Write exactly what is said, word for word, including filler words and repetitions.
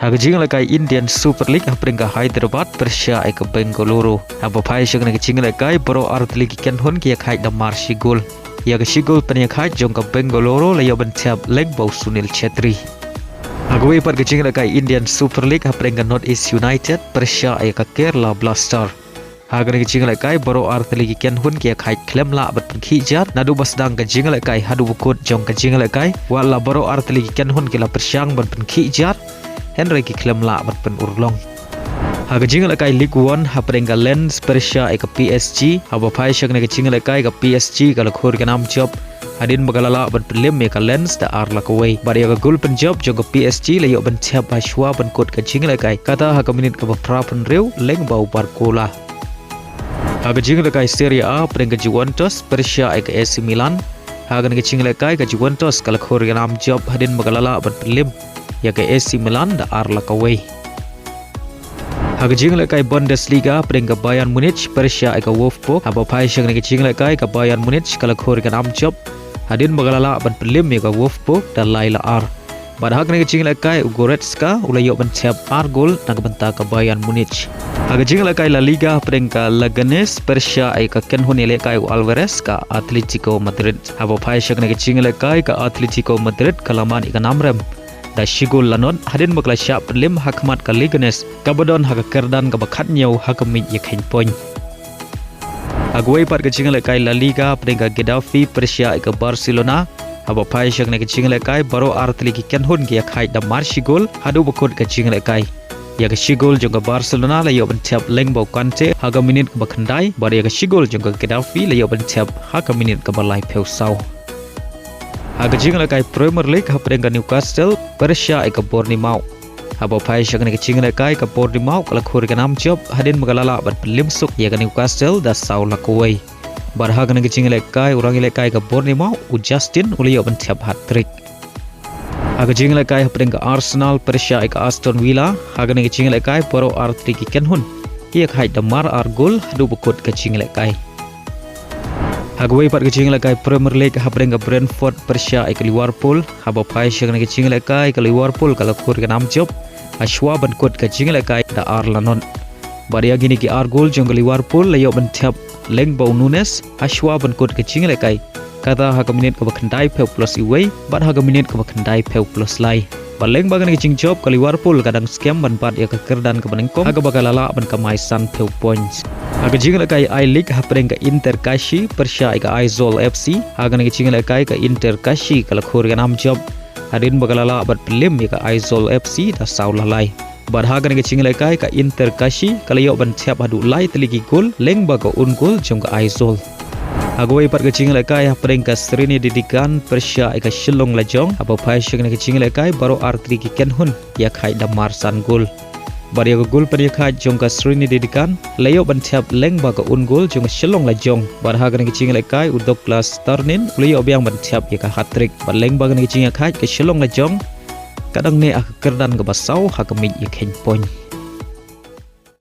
Ha ka jingïalehkai Indian Super League hapdeng ka Hyderabad pyrshah ïa ka Bengaluru. Haba phai sha kane ka jingïalehkai baroh artylli ki kynhun ki ïakhaid da mar shi gol. Ïa ka shi gol pynïakhaid jong ka Bengaluru la ïoh ban thep lyngba u Sunil Chhetri. Ha kawei pat ka jingïalehkai Indian Super League hapdeng ka North East United pyrshah ïa ka Kerala Blaster. Ha kane ka jingïalehkai baroh artylli ki kynhun ki ïakhaid khlem lah ban pynkhih jar. Naduh ba sdang ka jingïalehkai haduh ba kut jong ka jingïalehkai, wat la baroh artylli ki kynhun ki la pyrshang ban pynkhih jar, hynrei ki khlem lah ban pynurlong. Ha ka jingïalehkai League One hapdeng ka Lens pyrshah ïa ka P S G. Haba phai sha kane ka jingïalehkai ka P S G ka la khur ka nam jop hadien ba ka la lah ban pynlem ïa ka Lens da ar la kawei. Bad ïa ka gol pynjop jong ka P S G la ïoh ban thep ha shuwa ban kut ka jingïalehkai, kata ha ka minit kaba phra phew lyngba u Barcola. Ha ka jingïalehkai Serie A hapdeng ka Juventus pyrshah ïa ka A C Milan. Ha kane ka jingïalehkai ka Juventus ka la khur ka nam jop hadien ba ka la lah ban pynlem ïa ka A C Milan da ar la kawei. Ha ka jingïalehkai Bundesliga hapdeng ka Bayern Munich pyrshah ïa ka Wolfsburg. Haba phai sha kane ka jingïalehkai ka Bayern Munich ka la khur ka nam jop hadien ba ka la lah ban pynlem ïa ka Wolfsburg da lai la ar. Bad ha kane ka jingïalehkai u Goretzka u la ïoh ban thep ar gol na ka bynta ka Bayern Munich. Ha ka jingïalehkai La Liga hapdeng ka Leganes pyrshah ïa ka kynhun ïalehkai u Alaves ka Atletico Madrid. Haba phai sha kane ka jingïalehkai ka Atletico Madrid ka la mad ïa ka nam rem da shi gol la nod hadien ba ka la shah pynlem ha khmat ka Leganes kaba don ha ka kyrdan kaba khathynñiew ha ka miej ïakheiñ point. Ha kawei pat ka jingïalehkai La Liga hapdeng ka Getafe pyrshah ïa ka Barcelona. Haba phai sha kane ka jingïalehkai baroh artylli ki kynhun ki ïakhaid da mar shi gol haduh ba kut ka jingïalehkai. Ïa ka shi gol jong ka Barcelona la ïoh ban thep lyngba u Kante ha ka minit kaba khyndai, bad ïa ka shi gol jong ka Getafe la ïoh ban thep ha ka minit kaba laiphew saw. Ha ka jingïalehkai Premier League hapdeng ka Newcastle pyrshah ïa ka Bournemouth. Haba phai sha kane ka jingïalehkai ka Bournemouth ka la khur ka nam jop hadien ba ka la lah ban pynlem suk ïa ka Newcastle da saw la kawei. Bad ha kane ka jingïalehkai u rangïalehkai ka Bournemouth u Justin u la ïoh ban thep hat-trick. Ha ka jingïalehkai hapdeng ka Arsenal pyrshah ïa ka Aston Villa. Ha kane ka jingïalehkai baroh artylli ki kynhun ki ïakhaid da mar ar gol haduh ba kut ka jingïalehkai. Ha kawei pat ka jingïalehkai Premier League hapdeng ka Brentford pyrshah ïa ka Liverpool. Haba phai sha kane ka jingïalehkai ka Liverpool ka la khur ka nam jop ha shuwa ban kut ka jingïalehkai da ar la nod. Bad ïa kine ki ar gol jong ka Liverpool la ïoh ban thep lyngba u Nunez ha shuwa ban kut ka jingïalehkai, kata ha ka minit kaba khyndaiphew plus iwei bad ha ka minit kaba khyndaiphew plus lai. Bad lyngba kane ka jingjop ka Liverpool ka dang skhem ban bat ïa ka kyrdan kaba nyngkong ha kaba ka la lah ban kamai sanphew points. Ha ka jingïalehkai I-League hapdeng ka Inter Kashi pyrshah ïa ka Aizawl F C. Ha kane ka jingïalehkai ka Inter Kashi ka la khur ka nam jop hadien ba ka la lah ban pynlem ïa ka Aizawl F C da saw la lai. Bad ha kane ka jingïalehkai ka Inter Kashi ka la ïoh ban thep haduh lai tylli ki gol lyngba ka own goal jong ka Aizawl. Ha kawei pat ka jingïalehkai hapdeng ka Sreni Dedikan pyrshah ïa ka Shillong Lajong. Haba phai sha kane ka jingïalehkai baroh artylli ki kynhun ki ïakhaid da mar san gol. Bad ïa ka gol pynïakhaid jong ka Sreni Dedikan la ïoh ban thep lyngba ka own goal jong ka Shillong Lajong. Bad ha kane ka jingïalehkai u Douglas Sternin u la ïoh biang ban thep ïa ka hat-trick. Bad lyngba kane ka jingïakhaid ka Shillong Lajong ka dang neh ha ka kyrdan kaba saw ha ka miej ïakheiñ point.